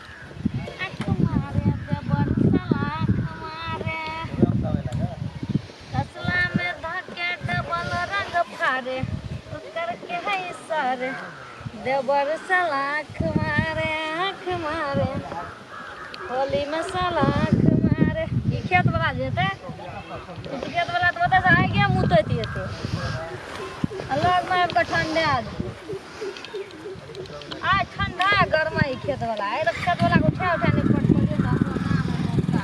आँख मारे देवर साला आँख मारे कसला में धके डबल रंग फारे ओकर के है सर देवर साला आँख मारे आँख मारे होली में साला आँख मारे ई खेत वाला जेतै ई खेत वाला तऽ ओतऽ से आगे मुतैत एतै आ लग में आबि कऽ ठंडा आ ठंडा गरमा ई खेत वाला आइ तऽ खेत वाला के उठा उठा नहि पटकलियै तऽ अपनो नाम मौका।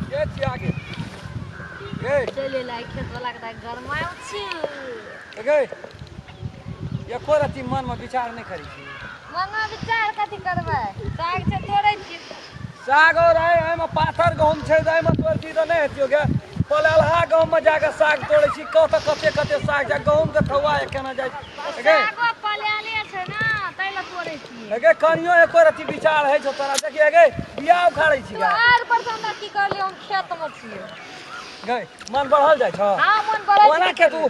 के छी आगे गे चलि एलै खेत वाला के तऽ गरमायल छी। गे, एको रत्ती मनमे विचार नहि करै छी। मनमे विचार कथी करबै, साग छै तोड़ै छी। साग और आइ एहिमे पाथर गहूँम छै तऽ एहिमे तोड़ती तऽ नहि हेतियौ गे। पललहा गहूँममे जाकऽ साग तोड़ै छी, कतऽ कते कते साग छै, गहूँमके थौआ केना जाइ छै गे? सागो पलायले छै ने, ताहि लए तोड़ै छी। गे, कनियो एको रत्ती विचार होइ छौ तोरा? देखिए गे, बिया उखाड़ै छी तू गे। आर पर से हमरा की कहलियै, हम खेतमे छियै। गे, मन बढ़ल जाइ छौ? हाँ, मन बढ़ै छै। ओना के तू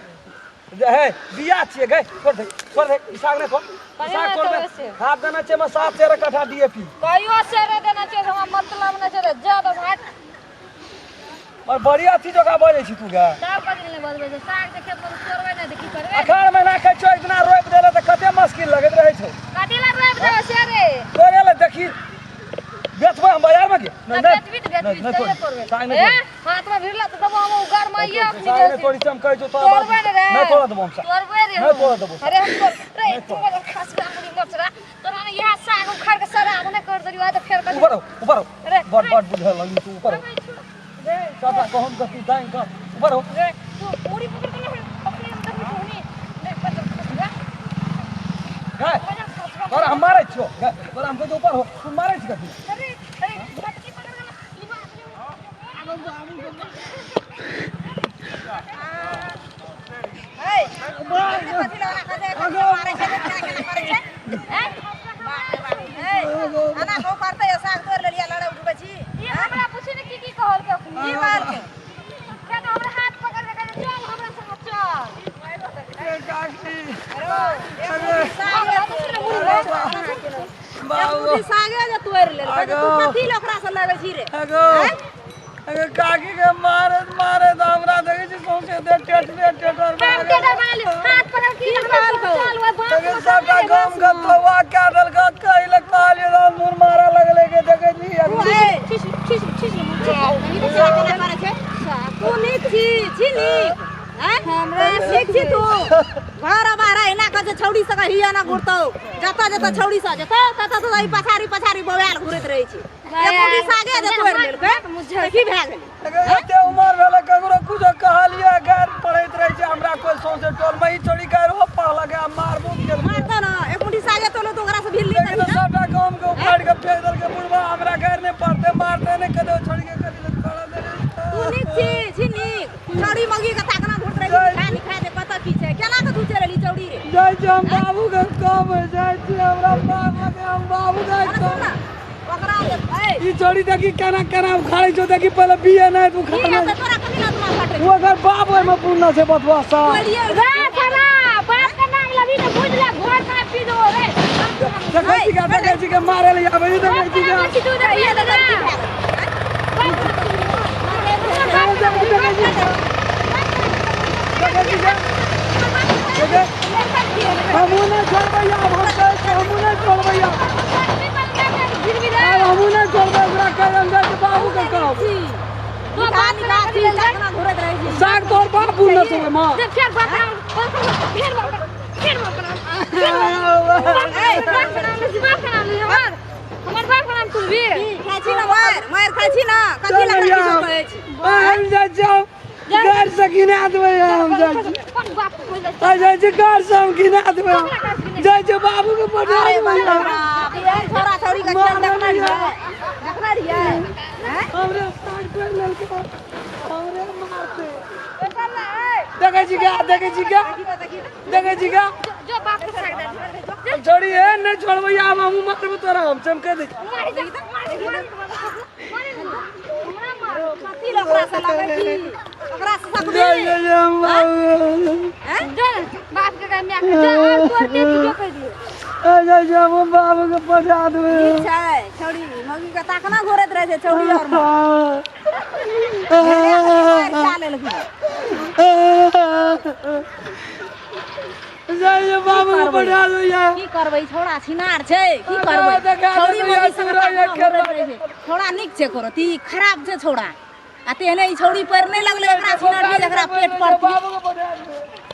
हे बिया छियै गे, छोड़ दे, छोड़ दे, ई साग नहि तोड़, ई साग तोड़ दे। खाद देना छै मे 7 सेर कट्ठा डीएपी। कहियो सेरे देना छै, हमरा मतलब नहि छै रे, जा दस हाथ। और बढ़िया चीज ओकरा बजै छी तू गे। तब कथी लए बजबै छै? साग जे खेतमे तोड़बै नहि तऽ की करबै? अखाड़ महीना कहै छौ, एक दिना रोपि देले तऽ कते मुश्किल लगैत रहै छौ। कथी लए रोपि देबै से रे? तोड़े लए देखी, बेचबै हम बाजारमे के? तऽ बेचबी तऽ बेचबी, नहि तैयो तोड़ी तोड़बै। साग नहि ए तोड़ी। हाथमे भिड़ला तऽ देबो हम गरमाइए अखनी। साग नहि तोड़ी, हम कहै छौ तोरा बात। तोड़बै ने रे? नहि तोड़ देबो हम साग। तोड़बै रे। नहि तोड़ देबो। अरे हम तोड़ रे। नहि तू तोड़। मगर खास मुड़ी मचरा तोरा ने, इएह साग उखाड़ के सराब नहि कर देलियौ तऽ फेर कथी? ऊपर हो, ऊपर हो। अरे बड़ बड़ बुझल लगली तू, ऊपर हो। रे। सबटा गहूम के तू दानि कऽ ऊपर हो। रे, तू मुड़ी पकड़ के नहीं, अपने अंदर में धोनी रे, बजर खसगा। गए बजर खसगा। तोरा हम मारै छियौ गए, तोरा हम कहै छियौ ऊपर हो, तू मारै छी कथी? अरे अरे, झटकी पकड़ के ई बात। कथी लगा खसे मारै छै, केना केना करै छै? एना कहू करतै? साग तोड़ि लेलियै, लड़ै उठबै छी। ई हमरा पूछी ने की की कहलकै अखनी? की कहलकै? खेत हमरा हाथ पकड़ के कहै, चल हमरा संग चल। बाबू सागे जे तोड़ि लेलकै तऽ तू कथी लए ओकरा से लगै छी रे? अगो अगो, काकी के मारत मारत हमरा देखै छी सौंसे देह टेटरे टेटर भए हम गेल। टेटर बना लियो, हाथ पकड़ के की कहलकौ? चल ओइ बाँस अगे मे। सबटा गम के थौआ कए देलक, कहै लए कहलियै तऽ मुँह मारऽ लगलै के, देखै छी। तू ए खींच खींच खींच। ई तऽ केना केना करै छै? तू नीक छी? छी नीक? आँय? हमरा नीक छी तू? घर बाहर एना कह जे छौड़ी सब हिया ना घुरतौ, जतऽ जतऽ छौड़ी सब जेतौ ततऽ ततऽ ई पछाड़ी पछाड़ी बौआल घुरैत रहै छै। एक मुट्ठी सागे जे तोड़ि लेलकै तऽ की भए गेलै? अगे एते उमर भेलै, ककरो कुछो कहलियै गारि पड़ैत रहै छै हमरा कोइ सौंसे टोलमे। ई छोड़ी गारि हो पढ़लक आ मारबो केलकै। मारतौ ने, एक मुट्ठी सागे तोड़लो तऽ ओकरा से भिड़ली लेकिन सबटा गाम के उखाड़ि के फेंक देलकै बुढ़बा। हमरा गारि नहि पड़तै, मारतै नहि कतौ, छोड़ि के कथी लए करऽ देलै। तू नीक छी? छी नीक? छौड़ी मौगी के ताकना घुरैत रहै छै, खा नहीं खा दे, कतऽ की छै, केना के तू चलि एली चौड़ी रे? जाइ छी हम बाबू के कहबै, जाइ छी, हमरा मारलकै, हम बाबू के अरे सुन कहबै। ने, ओकरा जे ए ई छोड़ी देखी केना केना उखाड़ै छौ, देखी पहिले बिये नहि की उखाड़ने। हेतै तोरा? कथी लए दिमाग फटै ओ ओकर बाप ओहिमे पूर्ण छै बतवा सा। बोलिए। रे साला, बाप के नाम लबी तऽ बुझ ले, घर में पी दो रे। देखै छी के, देखै छी के मारे लए आबै छै, देखै छी के। तू देखिए तऽ की भए गेलै? देखै छी के, देखै, हमहूँ नहि छोड़बै आब, हम कहै छी हमहूँ नहि छोड़बै आब, आब हमहूँ नहि छोड़बै ओकरा। कहि हम जाइ छी बाबू के कहब। निकाह निकाह छी, ताकना घुरैत रहै छी। साग तोहर बाप बुनने छौ ओहिमे? फेर बाप नाम, फेर बाप, फेर बाप नाम, बाप नाम, बाप नाम, हमर हमर बाप नाम तुलबी। की खाइ छी ने? मारि मारि खाइ छी ने? कथी लए चल। किछो कहै छी? हम जाइ छी, हम घर से घिना देबै, हम जाइ छी। कोन बाप बोल? आ जाइ छी, घर से हम घिना देबै, जाइ छी बाबू के पठा अरे देबै। बाप रे बाप, ई छोरा छौरी के खेल देखने रहियै? देखने रहियै? आँय? हमरे साग तोड़ि लेलकै। देखै छी गे, देखै छी गे, देखै छी गे। जो बाप के साग दे जो। छोड़ी ए, नहि छोड़बै, आब हमहूँ मारबो तोरा, हम चमके दै छी। मारि जा, मारि मारि मारि, हमरा मारो। कथी लए ओकरा से लगै छी? ओकरा से सकबी? जा, जा, जा, हम बाबू। जो ना, बाप के कह, माय के जो, और तोड़ दे, जो कह दियो। ए, जा, जा, हम बाबू के पठा देबै। ठीक छै, छौड़ी मौगी के ताकना घोरैत रहै छै छौड़ी और मे। मारि खा लेलकै। जा, बाबू के पठा देबै या। की करबै, छौड़ा छिनार छै, की करबै? देखा छौड़ी देबै, मौगी संग पूरा ताकना एक घोरैत रहै छै। छौड़ा नीक छै करो ती खराब छै छौड़ा, आ तेहने ई छौड़ी पर नहि लगलै एकरा छिनार, एकरा पेट पर। बाबू के पठा देबै।